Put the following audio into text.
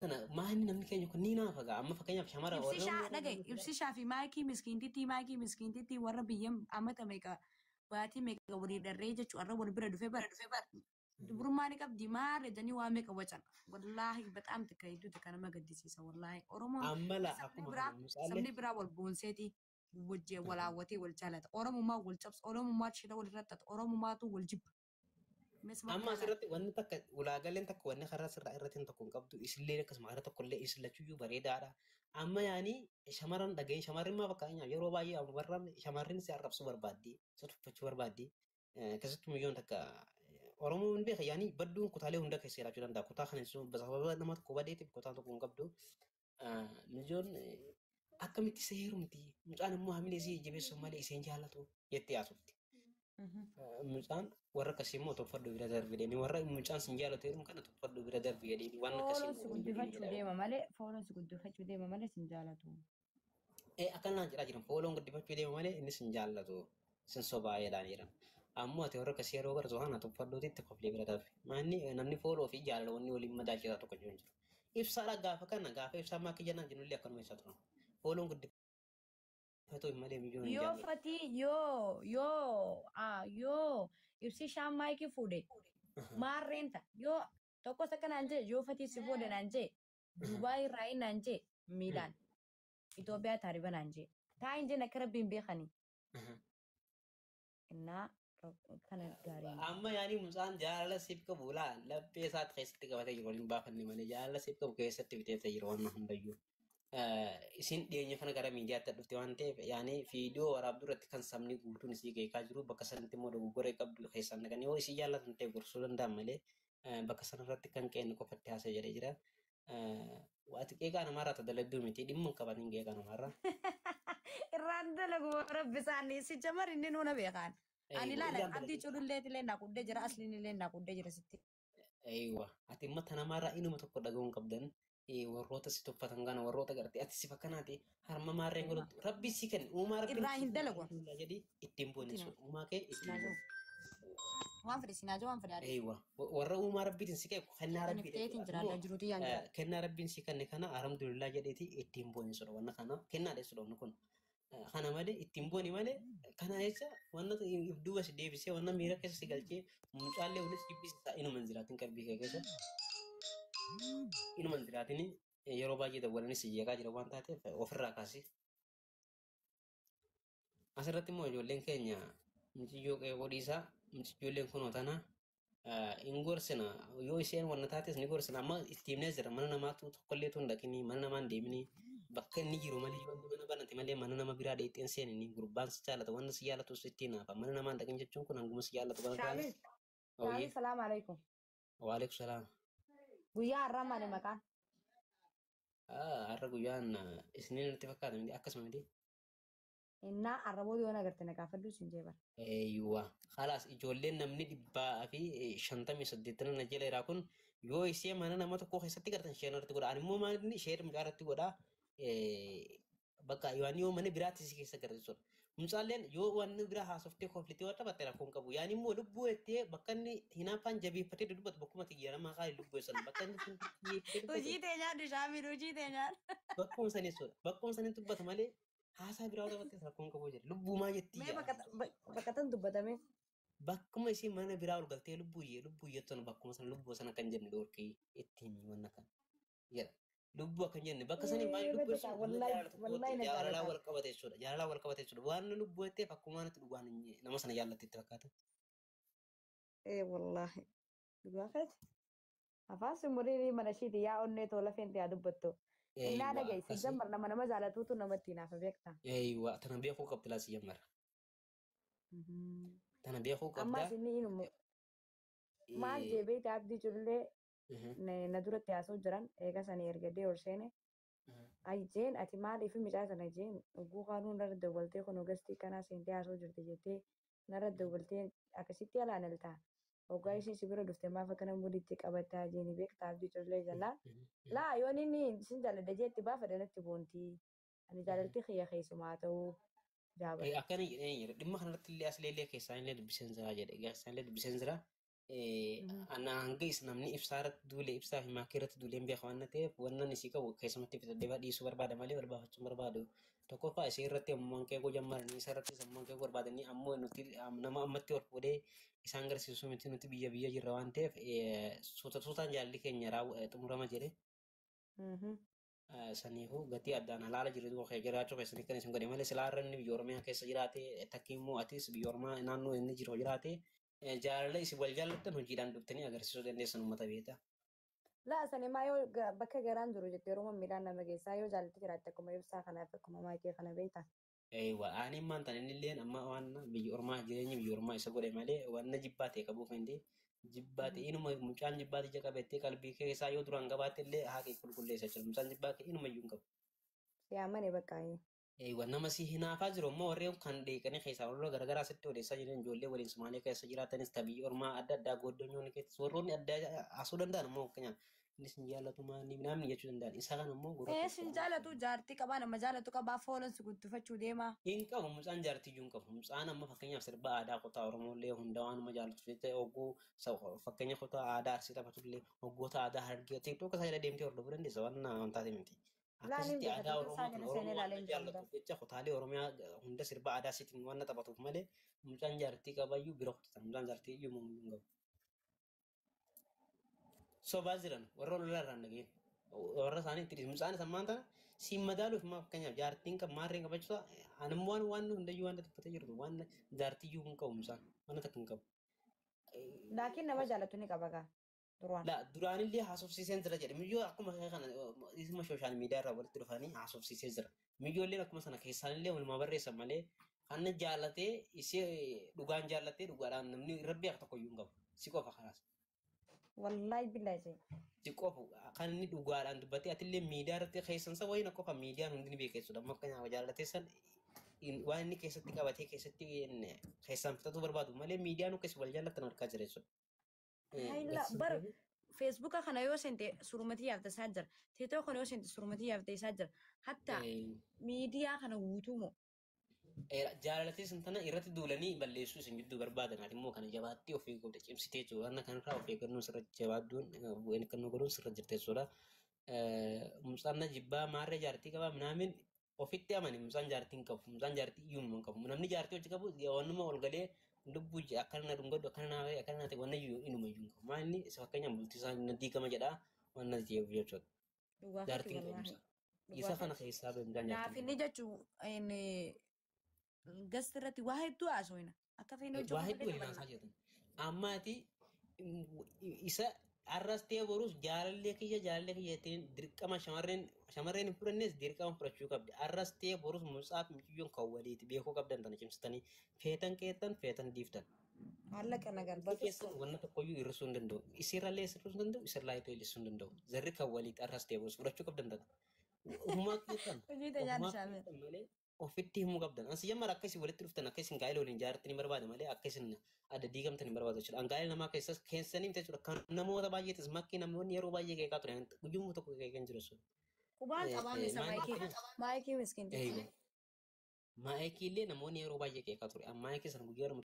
Kana maanni namni keenya kun ni naafa gaa amma fakkeenyaaf shamara warra Ibsishaa dhagaye, ibsishaa fi maayikii miskiintittii, maayikii miskiintittii warra biyya amata meeqa baatii meeqa walii dharree jechuun har'a wal bira dhufee bara dhufee bara. Dubrummaa ni qabdi maarree jedhanii waa meeqa wacan. Wallaahi bataam takka hedduu takka nama gaddisiisa wallaahi. Oromoon amma laa sabni akkuma biraa kana mucaallee sabni biraa wal boonseeti wajjin wal hawwatee wal jaalata. Oromummaa wal cabsa, Oromummaa shira wal irratti xaxa, Oromummaatu wal jibba. Mesma amma kana asirratti wanni takka ulaagaaleen takka wanni karaa sirraa irratti tokko hin qabdu isillee akkasuma karaa tokkollee isillachuyyuu bareedaadha. Amma yaani shamarran dhaga'ee shamarrin maa fakkeenyaaf yeroo baay'ee warra shamarrin si arrabsuu barbaaddi si tuffachuu barbaaddi. Keessattuu miyyoon takka Oromoon beeka yaani badduun kutaalee hunda keessa jiraachuu danda'a. Kutaa kana jechuun sababa nama tokko badeetiif kutaa tokko hin qabdu. Miyyoon akkamitti isa heerumti mucaan immoo hamilee isii jabeessu malee isheen jaallatu jettee haasofti. Mucaan warra akkasii immoo tuffadhu bira darbi jedhanii warra mucaan sin jaallatu heerumu kana tuffadhu bira darbi jedhanii waan akkasii Fooloon si immoo waliin jedhanii guddifachuu jedha. deema malee, fooloon si guddifachuu deema malee sin jaalatu. Akkanaan jedhaa jiran fooloon guddifachuu deema malee inni sin jaallatu sin sobaa jedhaan jedhan. Ammoo ati warra akkasii yeroo gartu kana tuffadhuuti itti koflee bira darbi. Maanni namni fooloo fi jaalala wanni waliin madaalchisaa tokko jiru hin jiru. Ibsaadha gaafa kana gaafa ibsaa maakii jennaan jennullee akkanuma ibsaa turan. Fooloon guddifachuu malee miyyoon hin Yoo jaallatu. fatii yoo yoo yoo ibsishaan maayikii fuudhe maarreen ta'a yoo tokkos akka naan jee yoo fatii si fuudhe naan jee Dubaay irraa inni naan jee miilaan Itoophiyaa taariba naan jee taayin jeen akka rabbiin beekanii innaa kana gaarii miti. Amma yaani mucaan jaalala siif qabu laa laphee isaatti keessatti qabatee jiru waliin baafanne malee jaalala siif qabu keessatti biteetee jiru waan hundayyuu. Isin dhiyeenya kana gara miidiyaatti dhufte waan ta'eef yaani viidiyoo waraabduu irratti kan sabni guutuun isii geekaa jiru bakka sanatti immoo dogoggora qabdu keessaan dhaqanii yoo isii jaallatan ta'e gorsuu danda'an malee bakka sanarratti kan qe'een qofatti haasa'e jedhee jira. Waati qeeqaa namaarraa tadaladduu miti dhimma hin qabatin qeeqaa namaarraa. Irraan dalagu rabbi isaanii si jamar inni nuuna beekaan. Ani Eeywa ilaala ijaan abdii dalagdu. cululleetillee naa quddee jira asliin illee naa quddee jira sitti. Eeywa ati ummata namaarraa inuma tokko dhaga'uun qabdan warroota si tuffatan kana warroota gartee ati si fakkanaati harma maarreen godhattu rabbi si kenne uumaa rabbiin Irraa si hin kenne dalagu. alhamdulillah jedhi ittiin booni Itti sun uumaa kee ittiin Sinaa booni. jiru. Waan fedhe sinaa jiru waan fedhe adeemu. Eeywa warra uumaa rabbiitiin si kenne kennaa Ani rabbii fiteetiin jechuudha. jira Immoo jiruuti yaan jira. kennaa rabbiin si kenne kana alhamdulillah jedheeti ittiin booni sun wanna kana kennaa dheessu wanni kun. Kana malee ittiin booni malee kana jecha wanna if duuba si deebisee wanna miira keessa si galchee mucaallee walitti jibbisiisaa inuma hin jiraatin qalbii kee keessa. Inuma hin jiraatin yeroo baay'ee dawwalanis si jeeqaa jira waan taateef ofirraa kaasi. Asirratti immoo ijoolleen keenya muciyyoo qeeqoo dhiisaa muciyyoolleen kunoo tana hin gorsina yoo isheen wanna taates ni gorsina amma itti himnee jira mana namaatu tokkollee tun dhaqinii mana namaa hin deeminii bakka inni jiru malee yoo inni mana banate malee mana nama biraa dheexxeen seeninii gurbaan si jaalata wanna si jaalatu sitti naafa mana namaa hin dhaqin jechuun kun hanguma si jaalatu kana taate. Shaamil, Shaamil Ooyye salaam alaikum. waalaikum salaam. Guyyaa har'aa maali maqaan? Har'a guyyaan isiniin natti fakkaata miti akkasuma miti. Innaa har'a booda yoo na garte na gaafadhu siin jee bara. Eeyyuwa. Khalaas ijoolleen namni 158 na jala jiraa kun yoo ishee mana nama tokko keessatti gartan isheen irratti godha. Ani immoo maal inni ishee mucaa irratti godha. Bakka waan yoo mana biraatti si keessa garta jechuudha. Mucaalleen yoo waan biraa haasoftee koflitee waan taphatte rakkoon qabu. Yaani immoo lubbuu jettee bakka inni hinaaffaan jabeeffatee dubbatu bakkuma xiyyaaramaa qaali lubbuu sana bakka inni xiyyeeffatee dubbatu Hojii tee nyaadhu Shaamil hojii tee nyaadhu. bakkuma sanii jechuudha. Bakkuma sanii dubbata malee haasaa biraa taphatte rakkoon qabu jedha. Lubbuumaa jettii Mee jedha. bakka tan dubbatame. Bakkuma isheen mana biraa ol galtee lubbuu iyyee lubbuu iyyattu bakkuma sana lubbuu sana kan jenne dhorkee ittiin wanna kan jedha. Lubbuu akkan jenne bakka sanii maal lubbuu Badda jechuun nama wallahi jaalala tokkotti wallahi na jaalalaa jaalata. wal qabate jechuudha. Jaalalaa wal qabate jechuudha. Waan lubbuu jetteef akkuma natti dhugaan nama sana jaallatte itti fakkaata. Ee wallahi. Dhugaa keeti. Afaan sumuriirii mana ishiiti yaa onnee tola feente yaa dubbattu. Innaa Eeywa dhaga'i si akkasii. jammar nama nama jaalatuutu namatti hinaafa beektaa. Eeywa tana beekuu qabdi laa si jammara. Tana beekuu Ammaas qabda. inni inuma maal jee beektaa abdii culullee na duratti haasa'u jiran eega sanii erga ol seene. Ay jeen ati maaliif mucaa sana jeen oguu kaanuu narra dawwaltee kun ogastii kanaa seentee haasa'u jirti jettee narra dawwaltee akkasitti alaan altaa. Hoggaa isheen si bira dhufte maaf akkana muditti qabataa jeeni beektaa abdii culullee jennaan. Laa yoon inni sin jaalladha jeetti baafadha natti boontii. Ani jaalalti xiyya keessumaa ta'uu jaabata. Akkana jedhee jira. Dhimma kanarratti illee as illee keessaan illee dubbiseen jira jedhe. Keessaan illee dubbiseen jira. Ana hanga is namni ibsaa irratti duule ibsaa fi maakii irratti duulee hin beeku waan ta'eef wannan isii qabu keessumatti fitadhee dhiisuu barbaada malee wal baafachuu hin barbaadu. Tokkoffaa isii irratti ammoo qeequu jammaranii isa irrattis ammoo qeequu barbaadanii ammoo nuti nama ammatti ol fuudhee isaan garsiisuu miti nuti biyya biyya jirra waan ta'eef suuta suutaan jaalalli keenya xumurama jedhe. Saniifuu gatii addaan halaala jiru kee jiraachuu keessanii kan isin godhe malee silaa irra inni biyya Oromiyaa keessa jiraate takki immoo atis biyya Oromaa naannoo inni jiru jiraate jaalala isin wal jaallattan hojiidhaan dhuftanii agarsiisuu dandeessan uummata beektaa. Laa sani maa yoo bakka garaan jiru jettee yeroo miidhaan nama geessaa yoo jaalatti jiraatte akkuma ibsaa kanaaf akkuma maakee kana beektaa. Eewa ani immaan tan inni illeen amma waan biyya Oromaa jireenya biyya Oromaa isa godhe malee waan jibbaa ta'e qabu kan ta'e jibbaa ta'e inuma mucaan jibbaa ija qabattee qalbii keessaa yoo duraan qabaatte illee haaqee qulqulleessa jechuudha. Mucaan jibbaa kee inuma iyyuu hin qabu. Siyaamane bakka. Eewa nama si hinaafaa jiru immoo warreen kan dheeqanii keessaa warra garagaraa sitti odeessaa jiran ijoollee waliin Sumaalee keessa jiraatanis tabii Oromaa adda addaa gooddoonyoon keessa warroonni adda asuu danda'an immoo fakkeenyaaf inni sin jaallatu maali namni jechuu danda'an isa kana immoo gurra Ee sin jaalatu jaartii qabaa nama jaalatu qabaa foolon si guddifachuu deema. Hin qabu mucaan jaartii iyyuu hin qabu. Mucaan amma fakkeenyaaf sirba aadaa kutaa Oromooillee hunda waanuma jaallatu jecha hogguu fakkeenya kutaa aadaa Arsii taphatullee hoggoota aadaa Harargee TikTok isaa jala deemtee hordofuu dandeessa waan amantaati miti. Laa niin Akkasitti beeka aadaa TikTok isaa Oromoo jala kan seenee Oromoo ilaalee waan hin jiru hunda. jaallatuuf jecha kutaalee Oromiyaa hunda sirba aadaa isiitiin waan taphatuuf malee mucaan jaartii qabayyuu bira kutatan mucaan jaartii iyyuu hin qabu. Sobaa jiran warra lolaa irraan dhageen warra isaanii itti dhiisu mucaan isa maanta siin madaaluuf maa fakkeenyaaf jaartiin qaba maarreen qabachuusaa anammoo waan waan hundayyuu waan dubbatee jirtu waan jaartii iyyuu hin qabu mucaan waan takka hin qabu. Laakiin nama jaalatu ni qaba gaa duraan. La duraanillee haasofsiiseen jira jedhe miyyoo akkuma kana isuma sooshaal miidiyaa irraa walitti dhufanii haasofsiisee jira. Miyyoolleen akkuma sana keessaanillee walumaa barreessan malee kan jaallatee isee dhugaan jaallatee dhugaadhaan namni rabbi akka tokko iyyuu hin qabu. Si qofa kanaas. Wallaahi billaahi jee. Si qofu kan inni dhugaadhaan dubbatee atillee miidiyaa irratti keessansa wayina qofa miidiyaan hundi ni beekeessudha. Amma fakkeenyaaf jaallatee san waan inni keessatti qabatee keessatti keessaan fixatuu barbaadu malee miidiyaan akka isin wal jaallattan argaa jira jechuudha. Haayila bar feesbuuka kana yoo seente surumatii yaafte isaa jira. TikTok kana yoo seente surumatii yaafte isaa jira. Hatta miidiyaa kana guutuu moo. Jaalallatee sun tana irratti duulanii balleessuu isin gidduu barbaadan ati immoo kana jabaattee of eeguu qabda cimsitee jechuudha. Waan kanarraa of eeggannoon sirra jabaadduun bu'een kan godhuun sirra jirte jechuudha. Mucaan jibbaa maarree jaartii qabaa minaamin ofitti amani mucaan jaartii hin qabu mucaan jaartii iyyuu hin qabu namni jaartii hojii qabu wannuma ol galee lubbuu akkana na dhungadhu akkana naa ta'e akkana naa ta'e wanna iyyuu inuma iyyuu hin qabu. Maal inni isa fakkeenyaaf bultii isaa na diigama jedhaa waan na jeebu jechuudha. Dhugaa keeti Jaartii hin qabu wallaahi. mucaan. Dhugaa Isa kana keeti. keessaa ba'e mucaan Naaf jaartii hin inni qabu. jechuun gasti irratti waa hedduu haasofna. Akka feene hojii Waa malee hedduu waliin taphanna. haasaa jirtan. Amma ati isa arras ta'e boruus jaalallee kiyya jetteen dirqama shamarreen hin fudhannes dirqama fudhachuu qabdi. Arras ta'e boruus mucaa fi mucayyoon kan waliiti beekuu qabdan tana cimsitanii feetan qeexan feetan diiftan. Maallaqa nagaan Hundi barreessu. keessan wanna tokkoyyuu hir'isuu hin danda'u. Isirrallee hir'isuu hin danda'u, isirraa hir'isuu hin danda'u. Zarri kan waliiti arras ta'e boruus fudhachuu qabdan tana. Ofumaa qeexan Hojii ta'e nyaanni ofumaa shaamil. qeexan malee ofitti himuu qabdan. Ansi jammar akka isin walitti dhuftan akka isin gaa'ela waliin jaartan hin barbaade malee akka isin adda diigamtan hin barbaadu jechuudha. An gaa'ela namaa keessas keessanii miti jechuudha. Kan namoota baay'eetis makkii namoonni yeroo baay'ee qeeqaa turan guyyummaa tokko qeeqan jiru jechuudha. Qubaan qabaa misa Maal maayikii. fakkeenyaaf Maayikii miskiintichi. eeyyuu maayikii illee namoonni yeroo baay'ee qeeqaa ture. Maayikii sana guyyaa